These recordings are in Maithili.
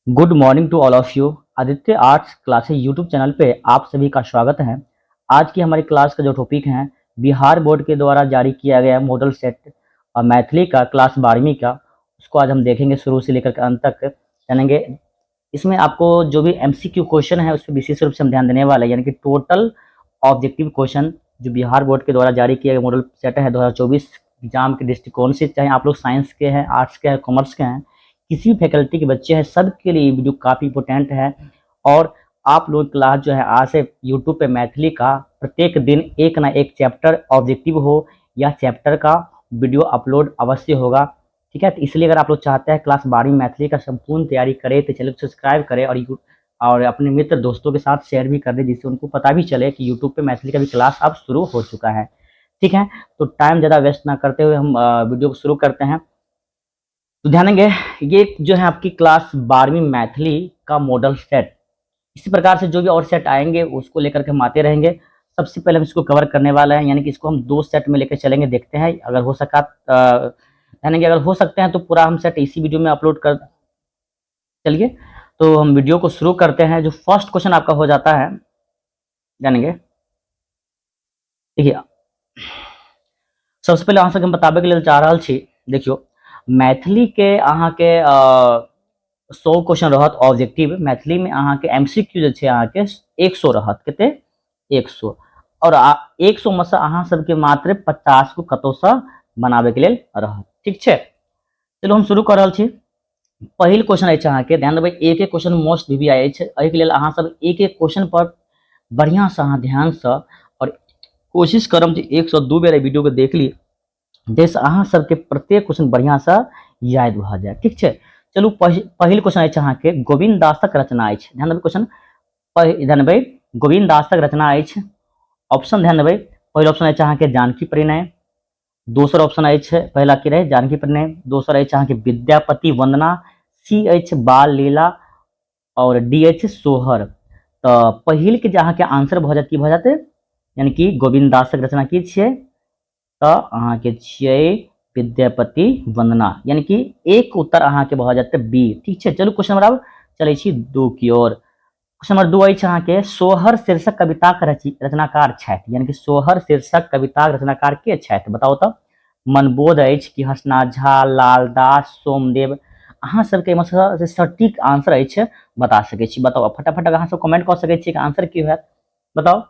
Good morning to all of you. Aditya arts classes YouTube channel पे आप सभी का स्वागत है। आज की हमारी क्लास का जो टॉपिक है, बिहार बोर्ड के द्वारा जारी किया गया मॉडल सेट और मैथिली का क्लास 12वीं का, उसको आज हम देखेंगे शुरू से लेकर के अंत तक जानेंगे। इसमें आपको जो भी एमसीक्यू क्वेश्चन है, उस पर विशेष रूप से हम ध्यान देने वाले हैं, यानी कि टोटल ऑब्जेक्टिव क्वेश्चन जो बिहार बोर्ड के द्वारा जारी किया गया मॉडल सेट है 2024 एग्जाम के दृष्टिकोण से, चाहे आप लोग साइंस के हैं, आर्ट्स के हैं, कॉमर्स के हैं, किसी भी फैकल्टी के बच्चे हैं, सबके लिए ये वीडियो काफ़ी इंपॉर्टेंट है। और आप लोग क्लास जो है आज से यूट्यूब पे मैथिली का प्रत्येक दिन एक ना एक चैप्टर ऑब्जेक्टिव हो या चैप्टर का वीडियो अपलोड अवश्य होगा, ठीक है। तो इसलिए अगर आप लोग चाहते हैं क्लास 12वीं मैथिली का संपूर्ण तैयारी करें, तो चैनल को सब्सक्राइब करें और अपने मित्र दोस्तों के साथ शेयर भी कर दें, जिससे उनको पता भी चले कि यूट्यूब पे मैथिली का भी क्लास अब शुरू हो चुका है, ठीक है। तो टाइम ज़्यादा वेस्ट ना करते हुए हम वीडियो को शुरू करते हैं। तो ध्यान देंगे, ये जो है आपकी क्लास 12वीं मैथिली का मॉडल सेट। इसी प्रकार से जो भी और सेट आएंगे, उसको लेकर के हम आते रहेंगे। सबसे पहले हम इसको कवर करने वाले हैं, यानी कि इसको हम दो सेट में लेकर चलेंगे। देखते हैं, अगर हो सका, यानी कि अगर हो सकते हैं तो पूरा हम सेट इसी वीडियो में अपलोड कर। चलिए, तो हम वीडियो को शुरू करते हैं। जो फर्स्ट क्वेश्चन आपका हो जाता है, जानेंगे। देखिए, सबसे पहले अहाँ सबके हम बताबे के लेल चाह रहल छी। देखियौ, मैथिली के अहाँके 100 क्वेश्चन रहत ऑब्जेक्टिव। मैथिली में अहाँके एमसीक्यू जे छै, अहाँके 100 रहत। कते? 100। और 100 में से अहाँ सबके मात्र 50 गो कतौसँ बनाबे के लेल रहत, ठीक छै। चलू, हम शुरू कऽ रहल छी। पहिल क्वेश्चन अछि अहाँके, ध्यान देबै, एक एक क्वेश्चन मोस्ट वीवीआई अछि। एहिके लेल अहाँ सब एक एक क्वेश्चन पर बढ़िआँसँ अहाँ ध्यानसँ और कोशिश करब जे 102 बेर एहि वीडियो के देख ली, जाहिसँ अहाँ सबके प्रत्येक क्वेश्चन बढ़िआँसँ याद भऽ जाय, ठीक छै। चलू, पहिल क्वेश्चन अछि अहाँके, गोविन्द दासक रचना अछि। ध्यान देबै क्वेश्चन, ध्यान देबै, गोविन्द दासक रचना अछि। ऑप्शन ध्यान देबै। पहिल ऑप्शन अछि अहाँके जानकी परिणय। दोसर ऑप्शन अछि, पहिला की रहै? जानकी परिणय। दोसर अछि अहाँके विद्यापति वंदना। सी अछि बाल लीला और डी अछि सोहर। तऽ पहिल के जे अहाँके आंसर भऽ जायत, की भऽ जायत? यानी कि गोविन्द दासक रचना की छियै? तऽ अहाँके छियै विद्यापति वंदना, यानी कि एक उत्तर अहाँके भऽ जायत बी, ठीक छै। चलू, क्वेश्चन नंबर आब चलै छी दू की ओर। क्वेश्चन नंबर 2 अछि अहाँके, सोहर शीर्षक कविताक रचनाकार छथि। यानी कि सोहर शीर्षक कविताक रचनाकार के छथि, बताउ तऽ। मनबोध अछि कि हर्षनाथ झा, लालदास, सोमदेव? अहाँ सबके एहिमे से सटीक आंसर अछि, बता सकै छी। बताउ फटाफट, अहाँ सब कमेंट कऽ सकै छी कि आंसर की होयत, बताउ।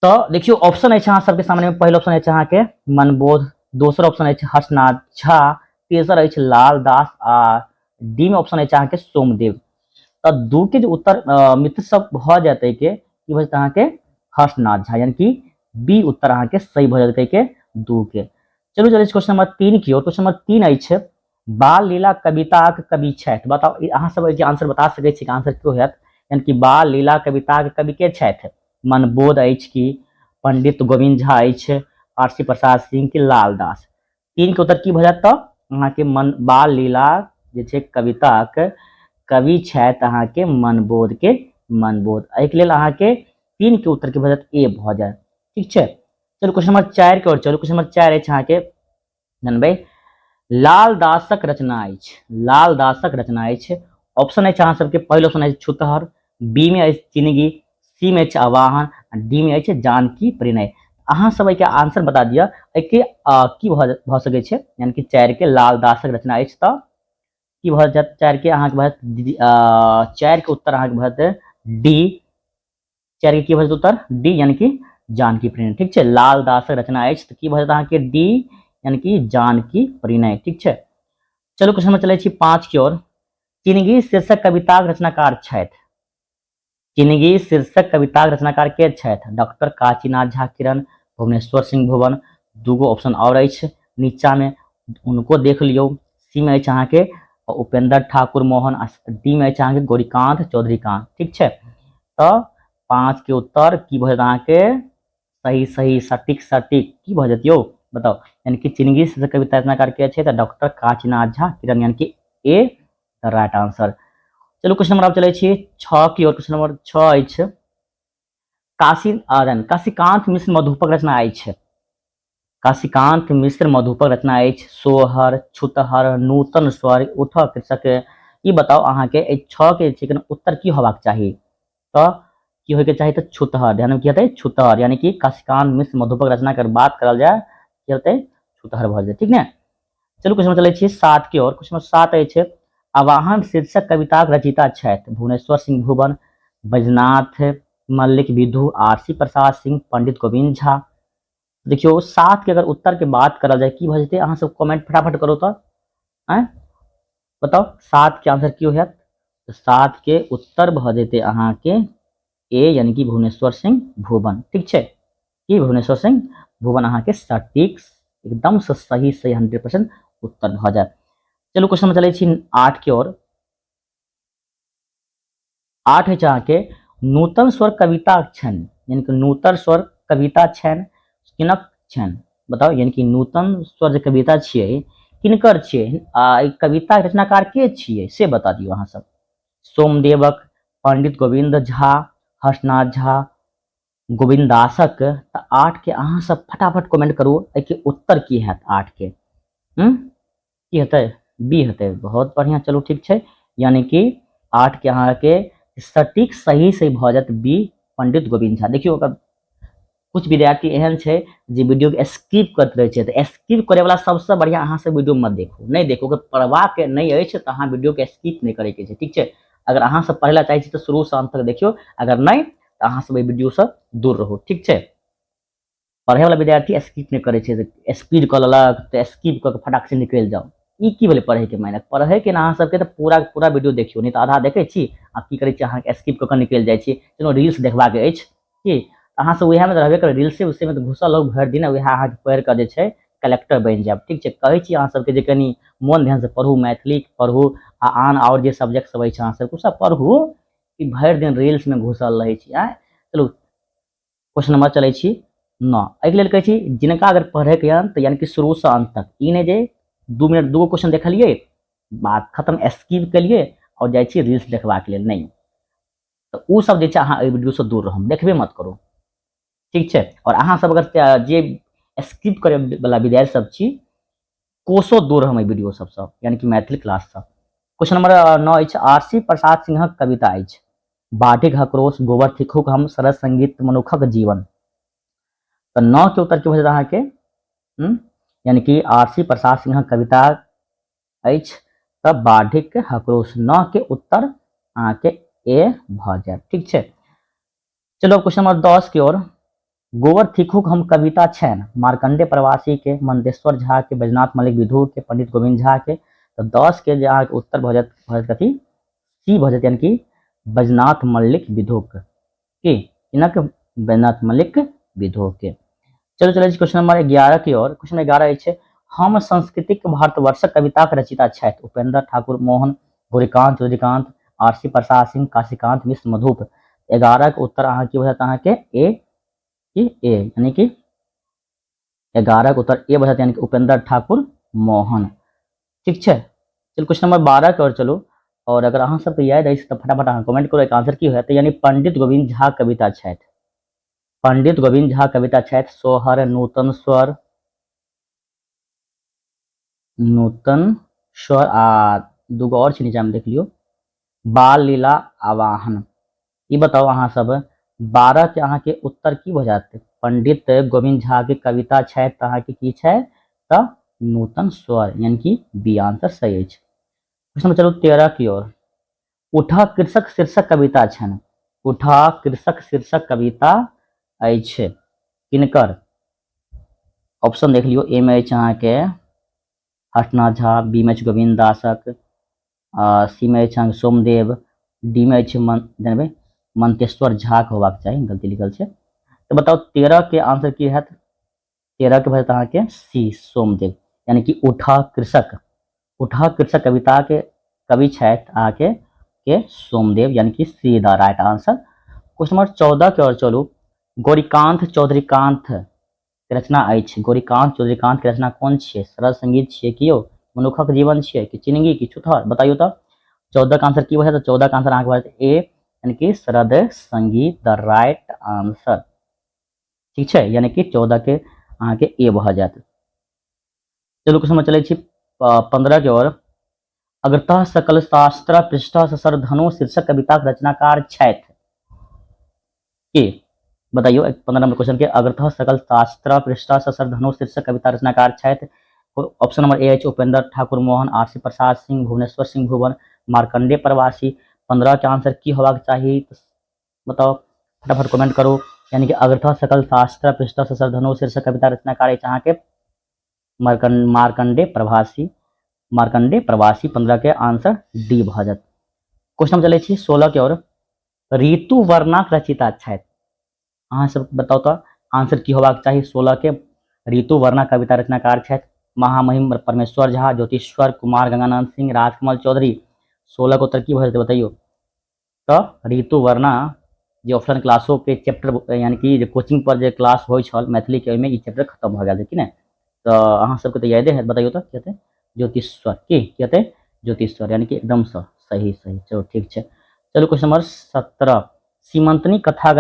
तऽ देखियौ, ऑप्शन अछि अहाँ सबके सामने। पहिल ऑप्शन अछि अहाँके मनबोध, दोसर ऑप्शन अछि हर्षनाथ झा, तेसर अछि लालदास आ डी में ऑप्शन अछि अहाँके सोमदेव। तऽ दू के जे उत्तर मित्र सब भऽ जेतै के की भऽ जेतै अहाँके? हर्षनाथ झा, यानी कि बी उत्तर अहाँके सही भऽ जेतै के दू के। चलू, चलै क्वेश्चन नंबर 3 की ओर। क्वेश्चन नंबर 3 अछि, बाल लीला कविताक कवि छथि। बताउ, अहाँ सब एहिके आंसर बता सकै छी कि आंसर क्यों होयत? यानी कि बाल लीला कविताक कवि के छथि? मनबोध अछि कि पंडित गोविंद झा अछि, आरसी प्रसाद सिंह कि लालदास? 3 के उत्तर की भऽ जायत? तऽ अहाँके मन बाल लीला जे छै कविताक कवि छथि अहाँके मनबोध के मनबोध। एहिके लेल अहाँके 3 के उत्तर की भऽ जायत? ए भऽ जायत, ठीक छै। चलू, क्वेश्चन नंबर 4 के ओर चलू। क्वेश्चन नंबर 4 अछि अहाँके, जानबै, लालदासक रचना अछि। लालदासक रचना अछि। ऑप्शन अछि अहाँ सबके, पहिल ऑप्शन अछि छुतहर, बी में अछि चिनगी, सी में अछि आवाहन, डी में अछि जानकी परिणय। अहाँ सब एहिके आंसर बता दिअ, एहिके की भऽ सकै छै? यानी कि 4 के लालदासक रचना अछि तऽ की भऽ जायत? 4 के अहाँके भऽ जायत, 4 के उत्तर अहाँके भऽ जायत डी। 4 के की भऽ जायत उत्तर? डी, यानी कि जानकी परिणय, ठीक छै। लाल दासक रचना अछि तऽ की भऽ जायत अहाँके? डी, यानी कि जानकी परिणय, ठीक छै। चलू, क्वेश्चन में चलै छी 5 की ओर। चिनगी शीर्षक कविताक रचनाकार छथि। चिनगी शीर्षक कविताक रचनाकार के छथि? डॉक्टर काशीनाथ झा किरण, भुवनेश्वर सिंह भुवन, दूगो ऑप्शन और अछि नीचा में, उनको देख लियौ। सी में अछि अहाँके उपेंद्र ठाकुर मोहन आ डी में अछि अहाँके गौरीकांत चौधरीकांत, ठीक छै। तऽ 5 के उत्तर की भऽ जायत अहाँके? सही सही, सटीक सटीक की भऽ जायत यौ, बताउ। यानी कि चिनगी से कविता रचनाकार के छै? तऽ डॉक्टर काशीनाथ झा किरण, यानी कि ए द राइट आंसर। चलू, क्वेश्चन नंबर आब चलै छी 6 की ओर। क्वेश्चन नंबर 6 अछि, काशी काशीकांत मिश्र मधुपक रचना अछि। काशीकांत मिश्र मधुपक रचना अछि सोहर, छुतहर, नूतन स्वर, उठ कृषक ई बताउ अहाँके एहि छओ के जे छै उत्तर की होबाक चाही? तऽ की होइके चाही? तऽ छुतहर। ध्यान की हेतै? छुतहर, यानी कि काशीकांत मिश्र मधुपक रचना के बात करल जाय की हेतै? छुतहर भऽ जेतै, ठीक ने? चलू क्वेश्चन चलै छी 7 के ओर। क्वेश्चन 7 अछि, आवाहन शीर्षक कविताक रचयिता छथि भुवनेश्वर सिंह भुवन, बैजनाथ मल्लिक विधु, आरसी प्रसाद सिंह, पंडित गोविंद झा। देखियौ 7 के अगर उत्तर के बात करल जाय की भऽ जेतै? अहाँ सब कमेंट फटाफट करू तऽ आँय बताउ 7 के आंसर की होयत? तऽ 7 के उत्तर भऽ जेतै अहाँके ए, यानी कि भुवनेश्वर सिंह भुवन, ठीक छै? की भुवनेश्वर सिंह भुवन अहाँके सटीक एकदम से सही सही 100% उत्तर भऽ जायत। चलू क्वेश्चन में चलै छी 8 के ओर। 8 होइ छै अहाँके नूतन स्वर कविता छनि, यानी कि नूतन स्वर कविता छनि किनक छनि बताउ? यानी कि नूतन स्वर जे कविता छियै किनकर छियै आ ई कविता रचनाकार के छियै से बता दियौ अहाँ सब। सोमदेवक, पंडित गोविंद झा, हर्षनाथ झा, गोविंद दासक। तऽ 8 के अहाँ सब फटाफट कमेंट करू एहिके उत्तर की हैत 8 के। की हेतै? बी हेतै। बहुत बढ़िया, चलू ठीक छै। यानी कि 8 के अहाँके सटीक सही सही भऽ जायत बी, पंडित गोविंद झा। देखियौ अगर कुछ विद्यार्थी एहन छै जे वीडियो के स्किप करैत रहै छै, तऽ स्किप करे वाला सबसँ बढ़िया अहाँ सब वीडियो मत देखू, नहि देखू। अगर पढ़बाक नहि अछि तऽ अहाँ वीडियो के स्किप नहि करैके छै, ठीक छै? अगर अहाँ सब पढ़ै लए चाहै छी तऽ शुरूसँ अंत तक देखियौ, अगर नहि तऽ अहाँ सब एहि वीडियोसँ दूर रहू, ठीक छै? पढ़ैवला विद्यार्थी स्किप नहि करै छै, स्पीड कऽ लेलक तऽ स्किप कऽ के फटाक से निकलि जाउ, ई की भेलै पढ़ैके मायने? पढ़ैके ने अहाँ सबके तऽ पूरा पूरा वीडियो देखियौ, नहि तऽ आधा देखै छी आ की करै छी अहाँके स्किप कऽ के निकलि जाइ छी। चलू रील्स देखबाक अछि की अहाँ सब उएहमे तऽ रहबे करै, रील्से उल्सेमे तऽ घुसल रहू भरि दिन, उएह अहाँके पढ़ि कऽ जे छै कलेक्टर बनि जायब, ठीक छै? कहै छी अहाँ सबके जे कनि मोन ध्यानसँ पढ़ू, मैथिली पढ़ू आ आन आओर जे सब्जेक्ट सब अछि अहाँ सबके ओ सब पढ़ू, कि भरि दिन रील्समे घुसल रहै छी आँय? चलू क्वेश्चन नंबर चलै छी 9। एहिके लेल कहै छी जिनका अगर पढ़ैके यऽ तऽ यानी कि शुरूसँ अंत तक, ई नहि जे 2 मिनट 2 क्वेश्चन देखलियै बात खत्म, स्किप केलियै आओर जाइ छी रील्स देखबाक लेल, नहि तऽ ओ सब जे छै अहाँ एहि वीडियोसँ दूर रहू, देखबे मत करू, ठीक छै? आओर अहाँ सब अगर जे स्किप करै वला विद्यार्थी सब छी, कोसो दूर हम एहि वीडियो सबसँ, यानी कि मैथिली क्लाससँ। क्वेश्चन नंबर 9 अछि, आर सी प्रसाद सिंहक कविता अछि बाढ़िक हक्रोश, गोबर थिकहुक हम, सरस संगीत, मनुखक जीवन। तऽ 9 के उत्तर की भऽ जायत अहाँके? यानी कि आर सी प्रसाद सिंहक कविता अछि तऽ बाढ़िक हक्रोश, 9 के उत्तर अहाँके ए भऽ जायत, ठीक छै? चलो क्वेश्चन नंबर 10 की ओर। गोबर थिकहुक हम कविता छनि मार्कंडे प्रवासी के, मंदेश्वर झा के, बैजनाथ मल्लिक विधु के, पंडित गोविंद झा के। तऽ 10 के जे अहाँके उत्तर भऽ जायत, भऽ जायत कथी? सी भऽ जायत, यानी कि बैजनाथ मल्लिक विधुक। की हिनक? बैजनाथ मल्लिक विधु के। चलो चलै छी क्वेश्चन नंबर 11 की ओर। क्वेश्चन 11 अछि, हम सांस्कृतिक भारतवर्षक कविताक रचयिता छथि उपेंद्र ठाकुर मोहन, गौरीकांत चौधरीकांत, आर सी प्रसाद सिंह, काशीकांत मिश्र मधुप। 11 के उत्तर अहाँ की भऽ जायत अहाँके? ए की ए, यानी कि 11 के उत्तर ए भऽ जायत, यानी कि उपेंद्र ठाकुर मोहन, ठीक छै? चलू क्वेश्चन नंबर 12 के ओर चलू। और अगर अहाँ सबके याद अछि तऽ फटाफट अहाँ कमेंट करू एकर आंसर की होयत। यानी पंडित गोविंद झा कविता छथि, पंडित गोविंद झा कविता छथि सोहर, नूतन स्वर, नूतन स्वर आ दूगो और छै नीचा में देख लियौ, बाल लीला, आवाहन। ई बताउ अहाँ सब 12 के अहाँके उत्तर की भऽ जायत? पंडित गोविंद झा के कविता छथि तऽ अहाँके की छै? तऽ नूतन स्वर, यानी कि बी आंसर सही अछि। क्वेश्चन चलू 13 की ओर। उठा कृषक शीर्षक कविता छनि, उठा कृषक शीर्षक कविता अछि किनकर? ऑप्शन देख लियौ, ए में अछि अहाँके हर्षनाथ झा, बी में अछि गोविंद दासक, आ सी में अछि अहाँके सोमदेव, डी में अछि मन मंतेश्वर झा के होबाक चाही, गलती लिखल छै। तऽ बताउ 13 के आंसर की हैत? 13 के भऽ जायत अहाँके सी, सोमदेव, यानी कि उठा कृषक, उठा कृषक कविता के कवि छथि अहाँके के सोमदेव, यानी कि C the right answer. Question number 14 के ओर चलू। गौरीकांत चौधरीकांत के रचना अछि, गौरीकांत चौधरीकांत के रचना कोन छियै? सरल संगीत छियै कि यौ, मनुखक जीवन छियै कि चिनगी कि छुतहर? बताइयो तऽ 14 के आंसर की भऽ जायत? 14 के आंसर अहाँके भऽ जायत ए, यानी कि शरद संगीत द राइट आंसर, ठीक छै? यानी कि 14 के अहाँके ए भऽ जायत। चलू क्वेश्चन चलै छी 15 के ओर। अग्रतः सकल शास्त्र पृष्ठ ससर धनो शीर्षक कविताक रचनाकार छथि के? बताइयो 15 नंबर क्वेश्चन के। अग्रतः सकल शास्त्र पृष्ठ ससर धनो शीर्षक कविता रचनाकार छथि। ऑप्शन नंबर ए अछि उपेंद्र ठाकुर मोहन, आर सी प्रसाद सिंह, भुवनेश्वर सिंह भुवन, मार्कंडे प्रवासी। 15 के आंसर की होबाक चाही बताओ, फटाफट कमेंट करू। यानी कि अग्रतः सकल शास्त्र पृष्ठ ससर धनो शीर्षक कविता रचनाकार अछि अहाँके मार्कंडे प्रभासी, मार्कंडे प्रवासी। 15 के आंसर डी भऽ जायत। क्वेश्चन चलै छी 16 के और ऋतु वर्णाक रचयिता छथि। अहाँ सब बताउ तऽ आंसर की होबाक चाही 16 के। ऋतु वर्णा कविता रचनाकार छथि महामहिम परमेश्वर झा, ज्योतिश्वर कुमार गंगानंद सिंह, राजकमल चौधरी। 16 के उत्तर की भऽ जेतै बताइयो। तऽ ऋतु वर्णा जे ऑफलाइन क्लासो के चैप्टर यानी कि जे कोचिंग पर जे क्लास होइ छल मैथिली के, ओहिमे ई चैप्टर खत्म भऽ गेल छै कि नहि? तऽ अहाँ सबके तऽ यादे हैत। बताइयो तऽ की हेतै? ज्योतिश्वर। की की हेतै? ज्योतिश्वर, यानी कि एकदमसँ सही सही। चलो ठीक छै। चलू क्वेश्चन नंबर 17। सीमंतनी कथा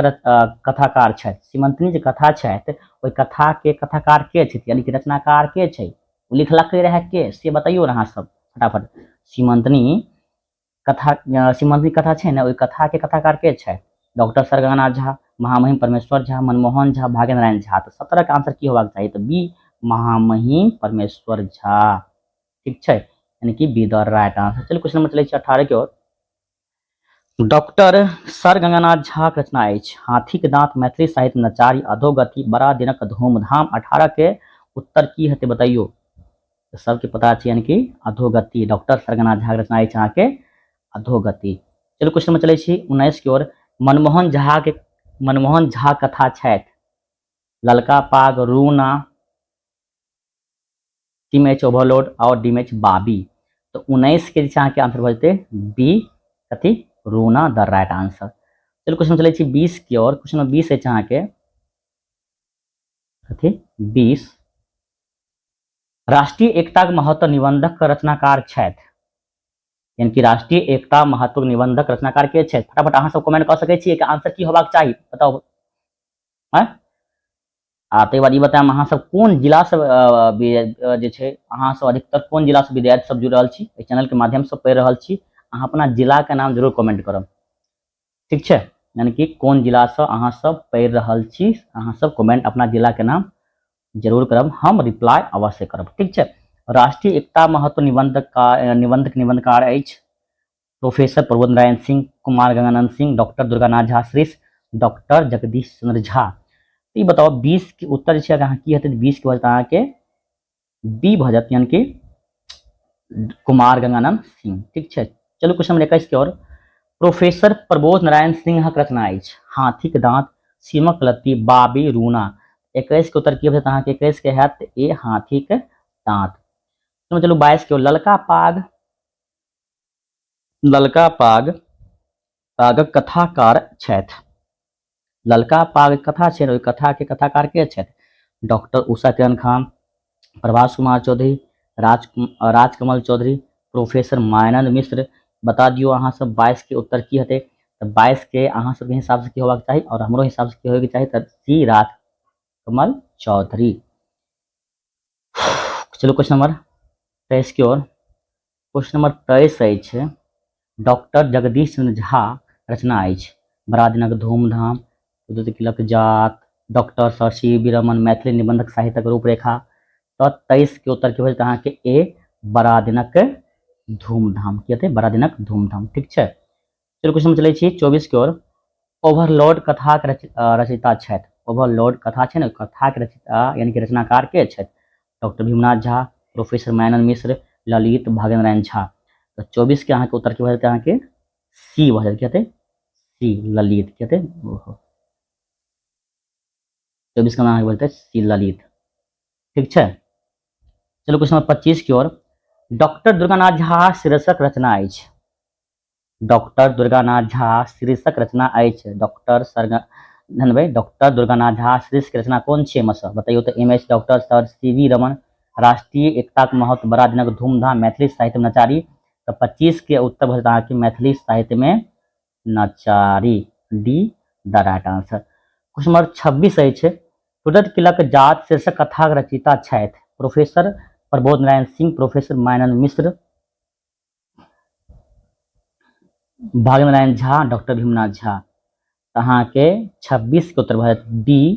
कथाकार छथि। सीमंतनी जे कथा छथि ओहि कथा के कथाकार के छथि, यानी कि रचनाकार के छै, ओ लिखलकै रहए के, से बतैयौ ने अहाँ सब फटाफट। सीमंतनी कथा, सीमंतनी कथा छै ने, ओहि कथा के कथाकार के छै? डॉक्टर सरगनाथ झा, महामहिम परमेश्वर झा, मनमोहन झा, भाग्यनारायण झा। तऽ 17 के आंसर की होबाक चाही? तऽ बी, महामहिम परमेश्वर झा। ठीक छै, यानी कि बी द राइट आंसर। चलू क्वेश्चन नंबर चलै छै 18 के ओर। डॉक्टर सर गंगानाथ झा के रचना अछि हाथी के दांत, मैथिली साहित्य नचारी, अधोगति, बड़ा दिनक धूमधाम। 18 के उत्तर की हेतै बताइयो। तऽ सबके पता छै यानी कि अधोगति। डॉक्टर सर गंगानाथ झा के रचना अछि अहाँके अधोगति। चलू क्वेश्चन में चलै छी 19 के ओर। मनमोहन झा के मनमोहन झा कथा छथि ललका पाग, रूना, सी एच ओवरलोड और डी एच बाबी। तो 19 के जे अहाँके आंसर भऽ जेतै बी, कथी? रूना द राइट आंसर। चलू क्वेश्चन चलै छी 20 के और। क्वेश्चन नंबर 20 अछि अहाँके कथी? 20। राष्ट्रीय एकताक महत्व निबंधक रचनाकार छथि, यानी कि राष्ट्रीय एकता महत्व निबंधक रचनाकार के छथि? फटाफट अहाँ सब कमेंट कऽ सकै छी कि आंसर की होबाक चाही, बताउ। आँय, आ ताहि बाद ई बतायब अहाँ सब कोन जिलासँ जे छै अहाँ सब अधिकतर कोन जिलासँ विद्यार्थी सब जुड़ रहल छी, एहि चैनलके माध्यमसँ पढ़ि रहल छी, अहाँ अपना जिलाके नाम जरूर कमेंट करब। ठीक छै, यानी कि कोन जिलासँ अहाँ सब पढ़ि रहल छी, अहाँ सब कमेंट अपना जिलाके नाम जरूर करब, हम रिप्लाई अवश्य करब। ठीक छै। राष्ट्रीय एकता महत्व निबंधकार निबंधक निबंधकार अछि प्रोफेसर प्रबोध नारायण सिंह, कुमार गंगानंद सिंह, डॉक्टर दुर्गानाथ झा श्रीश, डॉक्टर जगदीश चंद्र झा। ई बताउ 20 के उत्तर जे छै अहाँ की हेतै? 20 के भऽ जायत अहाँके बी भऽ जायत, यानी कि कुमार गंगानंद सिंह। ठीक छै। चलू क्वेश्चन नंबर 21 के और। प्रोफेसर प्रबोध नारायण सिंहक रचना अछि हाथीक दांत, सीमक लत्ती, बाबी, रूना। 21 के उत्तर की भऽ जायत अहाँके? 21 के हैत ए, हाथीक दांत। चलू 22 के। ललका पाग, ललका पाग पागक कथाकार छथि। ललका पाग कथा छै, ओहि कथाके कथाकार के छथि? डॉक्टर उषा किरण खान, प्रभास कुमार चौधरी, राज राजकमल चौधरी, प्रोफेसर मायानंद मिश्र। बता दियौ अहाँ सब 22 के उत्तर की हेतै। तऽ 22 के अहाँ सबके हिसाबसँ की होबाक चाही आओर हमरो हिसाबसँ की होयके चाही? तऽ सी, राजकमल चौधरी। चलू क्वेश्चन नंबर 23 के ओर। क्वेश्चन नंबर 23 अछि डॉक्टर जगदीश चंद्र झा रचना अछि बड़ा दिनक धूमधाम, तिलक जात, doctor sir C V Raman, Maithili निबंधक साहित्यक रूपरेखा। तऽ 23 के उत्तर की हो जेतै अहाँके? ए, बड़ा दिनक धूमधाम। की हेतै? बड़ा दिनक धूमधाम। ठीक छै। चलू क्वेश्चन चलै छी 24 के ओर। ओवरलोड कथाक रचयिता छथि। ओवरलोड कथा छै ने, कथाक रचयिता यानी कि रचनाकार के छथि? डॉक्टर भीमनाथ झा, प्रोफेसर मायानंद मिश्र, ललित, भागेंद्र झा। तऽ 24 के अहाँके उत्तर की भऽ जेतै? अहाँके सी भऽ जेतै। की हेतै? सी, ललित। की हेतै? ओहो, 24 के अहाँके भऽ जेतै सी, ललित। ठीक छै। चलू क्वेश्चन नंबर 25 की ओर। डॉक्टर दुर्गानाथ झा शीर्षक रचना अछि। डॉक्टर दुर्गानाथ झा शीर्षक रचना अछि डॉक्टर सर धनबै डॉक्टर दुर्गानाथ झा शीर्षक रचना कोन छियै एहिमे बतैयौ। तऽ M H doctor sir C V Raman, राष्ट्रीय एकताक महत्व, बड़ा दिनक धूमधाम, मैथिली साहित्य में नचारी। तऽ 25 के उत्तर भऽ जेतै अहाँके मैथिली साहित्य में नचारी, D the right answer. Question number 26 अछि तुरत किलक जात शीर्षक कथाक रचयिता छथि। प्रोफेसर प्रबोध नारायण सिंह, प्रोफेसर मायानंद मिश्र, भाग्यनारायण झा, डॉक्टर भीमनाथ झा। तऽ अहाँके 26 के उत्तर भऽ जायत बी,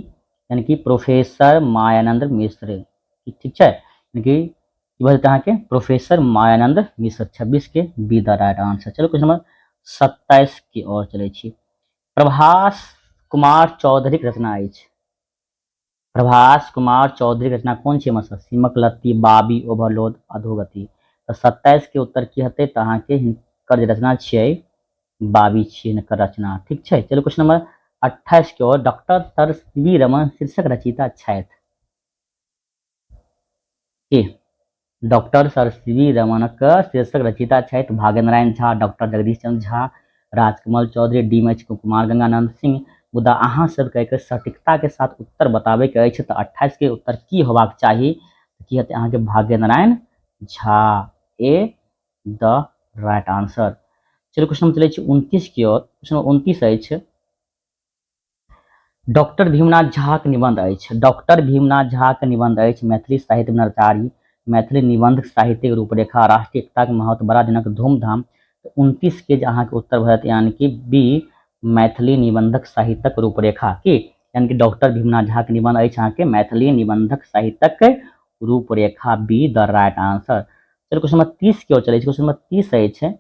यानी कि प्रोफेसर मायानंद मिश्र। ठीक छै, यानी कि की भऽ जेतै अहाँके प्रोफेसर मायानंद मिश्र, 26 के बी द राइट आंसर। चलू क्वेश्चन नंबर 27 के ओर चलै छी। प्रभास कुमार चौधरीक रचना अछि। प्रभास कुमार चौधरीक रचना कोन छै? मतलब सीमक लत्ती, बाबी, ओवरलोड, अधोगति। तऽ 27 के उत्तर की हेतै? तऽ अहाँके हिनकर जे रचना छियै बाबी छियै हिनकर रचना। ठीक छै, चलू क्वेश्चन नंबर 28 के ओर। Doctor sir C V Raman शीर्षक रचयिता छथि की? डॉक्टर सर सी वी रमनक शीर्षक रचयिता छथि Bhagyanarayan Jha, doctor Jagdish Chandra Jha, Rajkamal Chaudhary, D H Kumar Ganganand Singh. मुदा अहाँ सबके एकर सटीकता के साथ उत्तर बताबैके अछि तऽ 28 के उत्तर की होबाक चाही? की हेतै अहाँके? Bhagyanarayan Jha, A the right answer. चलू क्वेश्चन चलै छी 29 की ओर। क्वेश्चन 29 अछि, डॉक्टर भीमनाथ झाक निबंध अछि। डॉक्टर भीमनाथ झाक निबंध अछि मैथिली साहित्य नरचारी, मैथिली निबंध साहित्यिक रूपरेखा, राष्ट्रीय एकताक महत्व, बड़ा दिनक धूमधाम। 29 के जे अहाँके उत्तर भऽ जायत यानी कि बी, मैथिली निबंधक साहित्यक रूपरेखा। की यानी कि डॉक्टर भीमनाथ झाक निबंध अछि अहाँके मैथिली निबंधक साहित्यक रूपरेखा, बी द राइट आंसर। चलू क्वेश्चन नंबर 30 के ओर चलै छी। क्वेश्चन नंबर 30 अछि,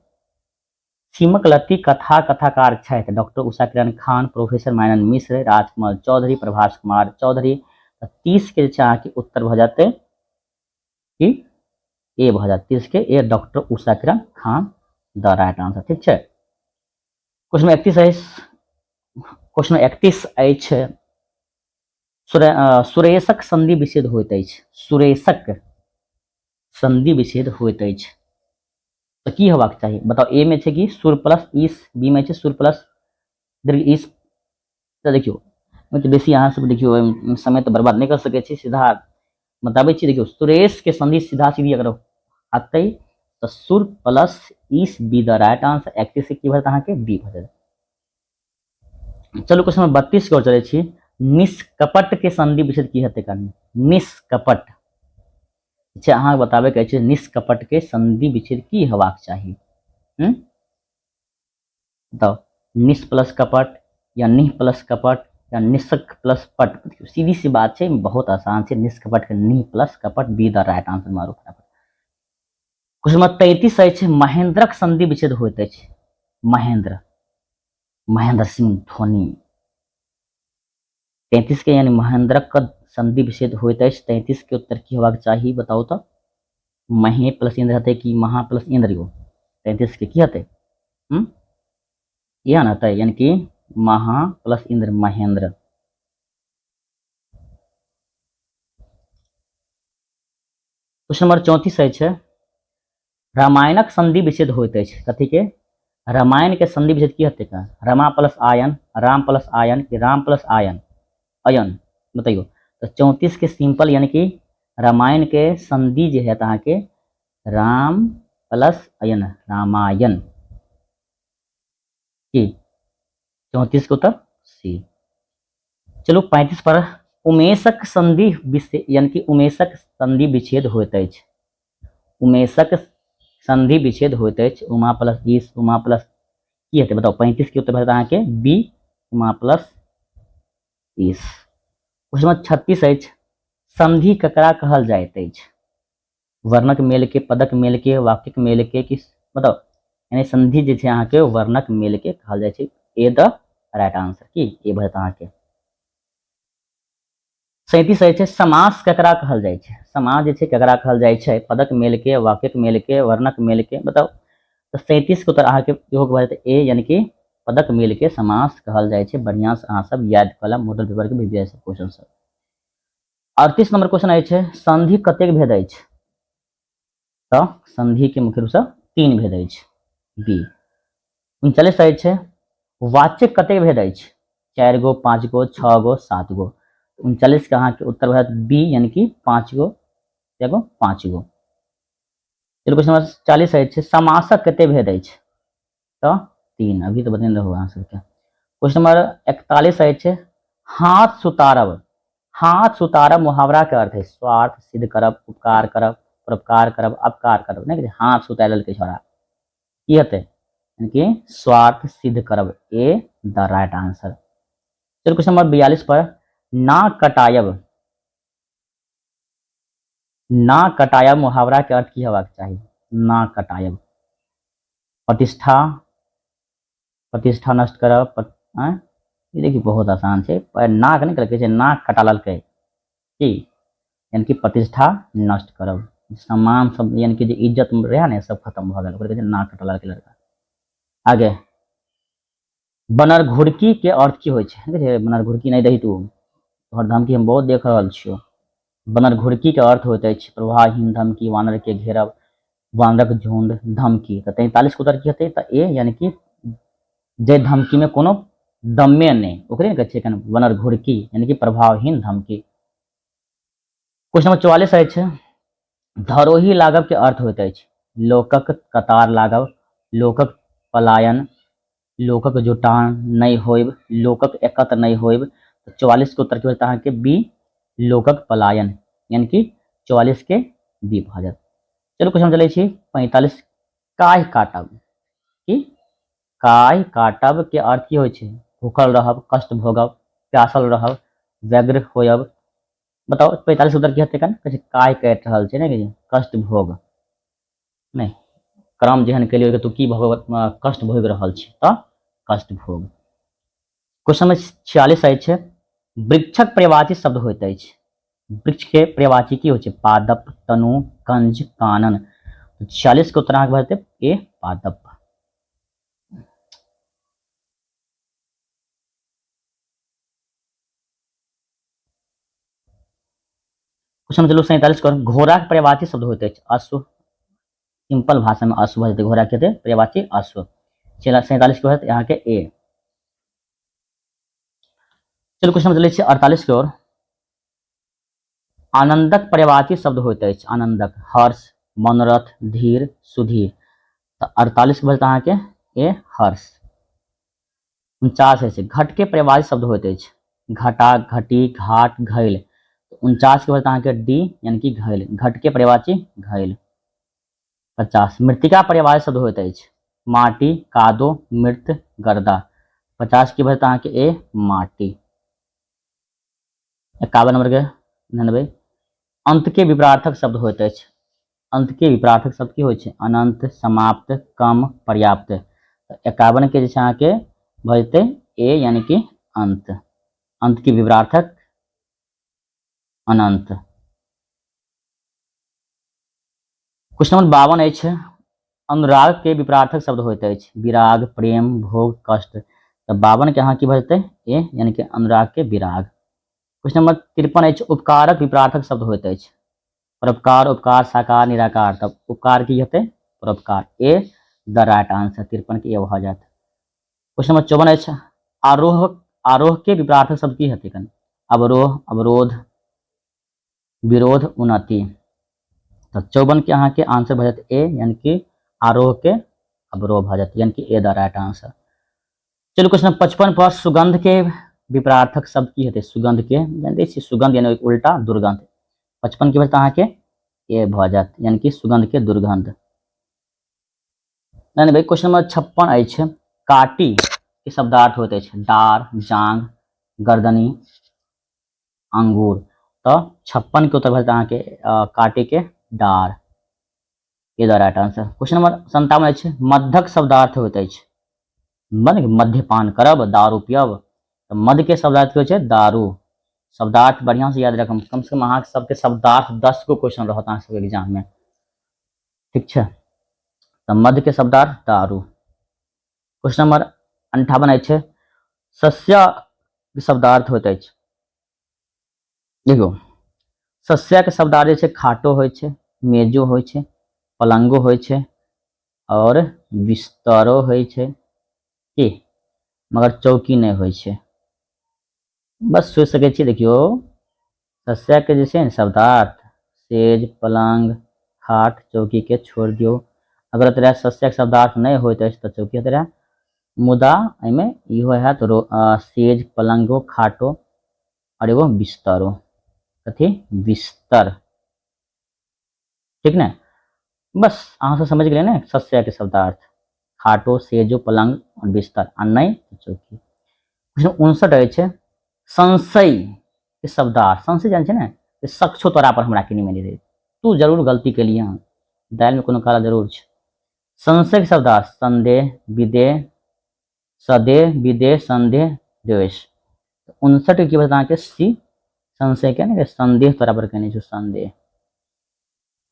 सीमक लत्ती कथा कथाकार छथि डॉक्टर उषा किरण खान, प्रोफेसर मायानंद मिश्र, राजकमल चौधरी, प्रभास कुमार चौधरी। तऽ 30 के जे छै अहाँके उत्तर भऽ जेतै कि ए भऽ जायत, 30 के A, doctor Usha Kiran Khan the right answer. ठीक छै, क्वेश्चन 31 अछि। क्वेश्चन 31 अछि, सुरेशक संधि विच्छेद होइत अछि। सुरेशक संधि विच्छेद होइत अछि तऽ की होबाक चाही बताउ? ए मे छै कि सुर प्लस ईस, बी मे छै सुर प्लस दीर्घ ईस। तऽ देखियौ, तऽ बेसी अहाँ सब देखियौ समय तऽ बर्बाद नहि कऽ सकै छी, सीधा बताबै छी। देखियौ, सुरेश के संधि सीधा सीधी अगर हतै तऽ सुर प्लस ईस, बी द राइट आंसर। 31 के की भऽ जायत अहाँके? बी भऽ जायत। चलू क्वेश्चन नंबर 32 के चलै छी। निष्कपट के संधि विच्छेद की हेतै? कनि निष्कपट छै, अहाँके बताबै के अछि निष्कपट के संधि विच्छेद की हेबाक चाही। बताउ, निस प्लस कपट या निह प्लस कपट या निष्क प्लस पट? सीधी सी बात छै, बहुत आसान छै। निष्कपट के निह प्लस कपट, बी द राइट आंसर। मारू फटाफट। क्वेश्चन नंबर 33 अछि, महेंद्रक संधि विच्छेद होइत अछि। महेंद्र, महेंद्र सिंह धोनी। 33 के यानी महेंद्रक संधि विच्छेद होइत अछि। 33 के उत्तर की होबाक चाही बताउ तऽ? महे प्लस इंद्र हेतै कि महा प्लस इंद्र? यो 33 के की हेतै? इएह ने हेतै, यानी कि महा plus Indra, Mahendra. Question number 34 अछि, रामायणक संधि विच्छेद होइत अछि कथी के? रामायण के संधि विच्छेद की हेतै? का Rama plus ion, Ram plus ion कि राम प्लस आयन अयन? बतैयौ तऽ 34 के सिंपल यानी कि रामायण के संधि जे हैत अहाँके राम प्लस अयन, रामायण। की 34 के उत्तर सी। चलू 35 पर, उमेशक संधि यानी कि उमेशक संधि विच्छेद होइत अछि। उमेशक संधि विच्छेद होइत अछि उमा प्लस ईस, उमा प्लस की हेतै बताउ? 35 के उत्तर भऽ अहाँके बी, उमा प्लस ईस। क्वेश्चन नंबर 36 अछि, संधि ककरा कहल जाइत अछि? वर्णक मेल के, पदक मेल के, वाक्यक मेल के कि बताउ? यानी संधि जे छै अहाँके वर्णक मेल के कहल जाइ छै, ए द राइट आंसर। की ए भऽ जायत अहाँके। 37 अछि, समास ककरा कहल जाइ छै? समास जे छै ककरा कहल जाइ छै? पदक मेल के, वाक्यक मेल के, वर्णक मेल के, बताउ तऽ? 37 के उत्तर अहाँके इहो भऽ जेतै ए, यानी कि पदक मेल के समास कहल जाइ छै। बढ़िआँ से अहाँ सब याद कऽ लेब, मॉडल पेपर के भी क्वेश्चन सब। 38 नंबर क्वेश्चन अछि, संधि कतेक भेद अछि? तऽ संधि के मुख्य रूपसँ 3 भेद अछि, बी। 39 अछि, वाचक कतेक भेद अछि? 4 गो, 5 गो, 6 गो, 7 गो। 39 के अहाँके उत्तर भऽ जायत बी, यानी कि 5 गो, गो 5 गो। चलू क्वेश्चन नंबर 40 अछि, समासक कते भेद अछि? तऽ 3, अभी तऽ बतेने रहू अहाँ सबके। क्वेश्चन नंबर 41 अछि, हाथ सुतारब, हाथ सुतारब मुहावरा के अर्थ है स्वार्थ सिद्ध करब, उपकार करब, परोपकार करब, अपकार करब। नहि हाथ सुतार लेलकै छोड़ा, की हेतै? यानी कि स्वार्थ सिद्ध करब। ए the right answer. चलो क्वेश्चन नंबर 42 पर, ना कटायब, ना कटायब मुहावरा के अर्थ की हेबाक चाही? ना कटायब, प्रतिष्ठा, प्रतिष्ठा नष्ट करब, आँय? ई देखियौ बहुत आसान छै, पर नाक नहि कहलकै छै, नाक कटा लेलकै की, यानी कि प्रतिष्ठा नष्ट करब, सम्मान सब यानी कि जे इज्जत रहै ने सब खत्म भऽ गेल, ओकरे कहै छै नाक कटा लेलकै लड़का। आगे बनर घुड़की के अर्थ की होइ छै? देखै बनर घुड़की नहि दही तू, तोहर धमकी हम बहुत देख रहल छियौ। बनर घुड़की के अर्थ होइत अछि प्रवाहहीन धमकी, वानर के घेरब, वानरक झुंड, धमकी। तऽ 43 के उत्तर की हेतै? तऽ ए, यानी कि जे धमकी में कोनो दमे नहि, ओकरे ने कहै छै बनर घुड़की, यानी कि प्रभावहीन धमकी। क्वेश्चन नंबर 44 अछि, धरोही लागब के अर्थ होइत अछि लोकक कतार लागब, लोकक पलायन, लोकक जुटान नहि होयब, लोकक एकत्र नहि होयब। तऽ 44 के उत्तर की होयत अहाँके? बी, लोकक पलायन, यानी कि 44 के बी भऽ जायत। चलू क्वेश्चन चलै छी 45, काहि काटब की, काहि काटब के अर्थ की होइ छै? भूखल रहब, कष्ट भोगब, प्यासल रहब, व्यग्र होयब। बताउ 45 उत्तर की हेतै? कहै छै काहि काटि रहल छै ने, कष्ट भोग नहि, कर्म जेहन केलियै तू की भोग, कष्ट भोगि रहल छी, तऽ कष्ट भोग। क्वेश्चन नंबर 46 अछि, वृक्षक पर्यायवाची शब्द होइत अछि। वृक्ष के पर्यायवाची की होइ छै? पादप, तनु, कंज, कानन। 46 के उत्तर अहाँके भऽ जेतै ए, पादप। क्वेश्चन चलू 47 कर, घोड़ाक पर्यायवाची शब्द होइत अछि अश्व। सिंपल भाषा में अश्व भऽ जेतै, घोड़ा के हेतै पर्यायवाची अश्व। 47 के होयत अहाँके ए। चलू क्वेश्चन चलै छी 48 के ओर, आनंदक पर्यायवाची शब्द होइत अछि आनंदक, हर्ष, मनोरथ, धीर, सुधीर। तऽ 48 के भऽ जेतै अहाँके ए, हर्ष। 49 होइ छै, घट के पर्यायवाची शब्द होइत अछि घटा, घटी, घाट, घैल। 49 के भऽ अहाँके डी, यानी कि घैल, घट के पर्यायवाची घैल। 50, मृतिका पर्यायवाची शब्द होइत अछि माटी, कादो, मृत, गर्दा। 50 के भऽ अहाँके ए, माटी। 51 नंबर के ध्यान, अंत के विपरार्थक शब्द होइत अछि। अंत के विपरार्थक शब्द की होइ छै? अनंत, समाप्त, कम, पर्याप्त। तऽ 51 के जे छै अहाँके भऽ जेतै ए, यानी कि अंत। अंत के विपरार्थक अनंत। क्वेश्चन नंबर 52 अछि, अनुराग के विपरार्थक शब्द होइत अछि विराग, प्रेम, भोग, कष्ट। तऽ 52 के अहाँ की भऽ जेतै? ए, यानी कि अनुराग के विराग। क्वेश्चन नंबर 53 अछि, उपकारक विपरार्थक शब्द होइत अछि परोपकार, उपकार, साकार, निराकार। तब उपकार की हेतै? परोपकार। ए the right answer, 53 के ए भऽ जायत। क्वेश्चन नंबर 54 अछि, आरोह, आरोह के विपरार्थक शब्द की हेतै? कन अवरोह, अवरोध, विरोध, उन्नति। तऽ 54 के अहाँके आंसर भऽ जायत ए, यानी कि आरोह के अवरोह भऽ जायत, यानी कि ए the right answer. चलू क्वेश्चन 55 पर, सुगंध के विपरार्थक शब्द की हेतै? सुगंध के जानते छी, सुगंध यानी उल्टा दुर्गंध। 55 के भऽ अहाँके ए भऽ जायत, यानी कि सुगंध के दुर्गंध। नहीं भाई, क्वेश्चन नंबर 56 अछि, काटी के शब्दार्थ होइत अछि डार, जांग, गर्दनी, अंगूर। तऽ 56 के उत्तर भऽ जायत अहाँके काटी के डार। ए the right answer. Question number 57 अछि, मध्यक शब्दार्थ होइत अछि मने मद्यपान करब, दारू पियब। तऽ मध्य के शब्दार्थ की होइ छै? दारू। शब्दार्थ बढ़िया से याद रखब, कम से कम अहाँके सबके शब्दार्थ 10 गो क्वेश्चन रहत अहाँ सबके एग्जाम में, ठीक छै? तऽ मध्य के शब्दार्थ दारू। क्वेश्चन नंबर 58 अछि, सस्य के शब्दार्थ होइत अछि। देखियौ सस्या के शब्दार्थ जे छै खाटो होइ छै, मेजो होइ छै, पलंगो होइ छै और बिस्तरो होइ छै की, मगर चौकी नहि होइ छै। बस सोचि सकै छी। देखियौ सस्या के जे छै ने शब्दार्थ सेज, पलंग, खाट, चौकी के छोड़ि दियौ। अगर तोरा सस्यक शब्दार्थ नहि होइत अछि तऽ चौकी हेतै रहए, मुदा एहिमे इहो हैत रो सेज, पलंगो, खाटो आओर एगो बिस्तरो, कथी बिस्तर, ठीक ने? बस अहाँ सब समझ गेलियै ने सस्यके शब्दार्थ। खाटो, सेजो, पलंग और बिस्तर, आ नहि चौकी। क्वेश्चन 59 अछि, संशय के शब्दार्थ। संशय जानै छै ने, शक छौ तोरा पर हमरा कनि मनि रे, तू जरूर गलती केलियै हँ, दालिमे कोनो काला जरूर छै। संशय के शब्दार्थ संदेह, विदेह, सदेह, विदेह, संदेह, द्वेष। 59 के की बता अहाँके सी, संशय के ने संदेह तोरा पर केने छौ, संदेह।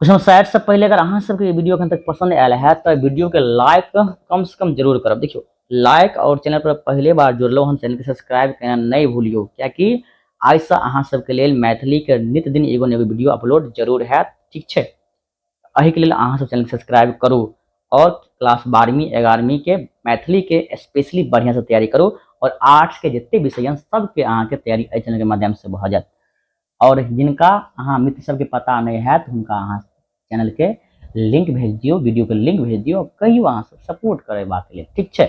क्वेश्चन 60 से पहले अगर अहाँ सबके वीडियो एखन तक पसंद आयल है तो वीडियो के लाइक कम से कम जरूर करब। देखियो लाइक और चैनल पर पहले बार जुड़लो हन, चैनल के सब्सक्राइब करना नहीं भूलियो, कियाकि आइ से अहाँ सबके लेल मैथिली के नित दिन एगो ने एगो वीडियो अपलोड जरूर हैत, ठीक छै। एहि के लेल अहाँ सब चैनल के सब्सक्राइब करू और क्लास 12वीं 11वीं के मैथिली के स्पेशली बढ़िया से तैयारी करू और आर्ट्स के जते विषय हन सबके अहाँ के तैयारी एहि चैनल के माध्यम से भऽ जायत। और जिनका अहाँ मित्र सबके पता नहीं हैत हुनका अहाँ चैनल के लिंक भेज दियौ, वीडियो के लिंक भेज दियौ, कहियौ अहाँ सब सपोर्ट करेबाक लेल, ठीक छै।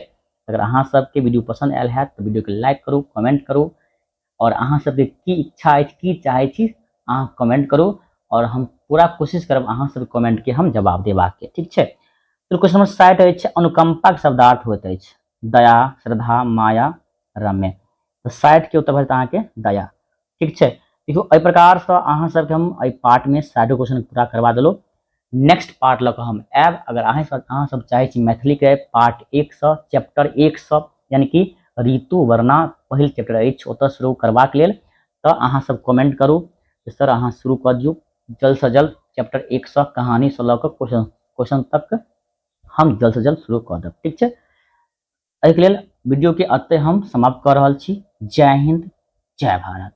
अगर अहाँ सबके वीडियो पसंद आयल हैत तऽ वीडियो के लाइक करू, कमेंट करू और अहाँ सबके की इच्छा अछि, की चाहै छी अहाँ कमेंट करू और हम पूरा कोशिश करब अहाँ सबके कमेंट के हम जवाब देबाक के, ठीक छै। तो क्वेश्चन नंबर 60 अछि, अनुकंपा के शब्दार्थ होइत अछि दया, श्रद्धा, माया, रम्य। तऽ 60 के उत्तर भऽ जेतै अहाँके दया, ठीक छै। देखियौ एहि प्रकारसँ अहाँ सबके हम एहि पार्टमे 60 क्वेश्चन पूरा करवा देलहुँ। नेक्स्ट पार्ट लऽ कऽ हम आयब। अगर अहाँ सब चाहै छी मैथिलीके पार्ट 1सँ चैप्टर 1सँ यानी कि ऋतु वर्णा पहिल चैप्टर अछि ओतऽ शुरू करबाक लेल, तऽ अहाँ सब कमेंट करू जे सर अहाँ शुरू कऽ दियौ जल्दसँ जल्द चैप्टर 1सँ कहानीसँ लऽ कऽ क्वेश्चन तक हम जल्दसँ जल्द शुरू कऽ देब, ठीक छै। एहिके लेल वीडियोके एतहि हम समाप्त कऽ रहल छी। जय हिन्द, जय भारत।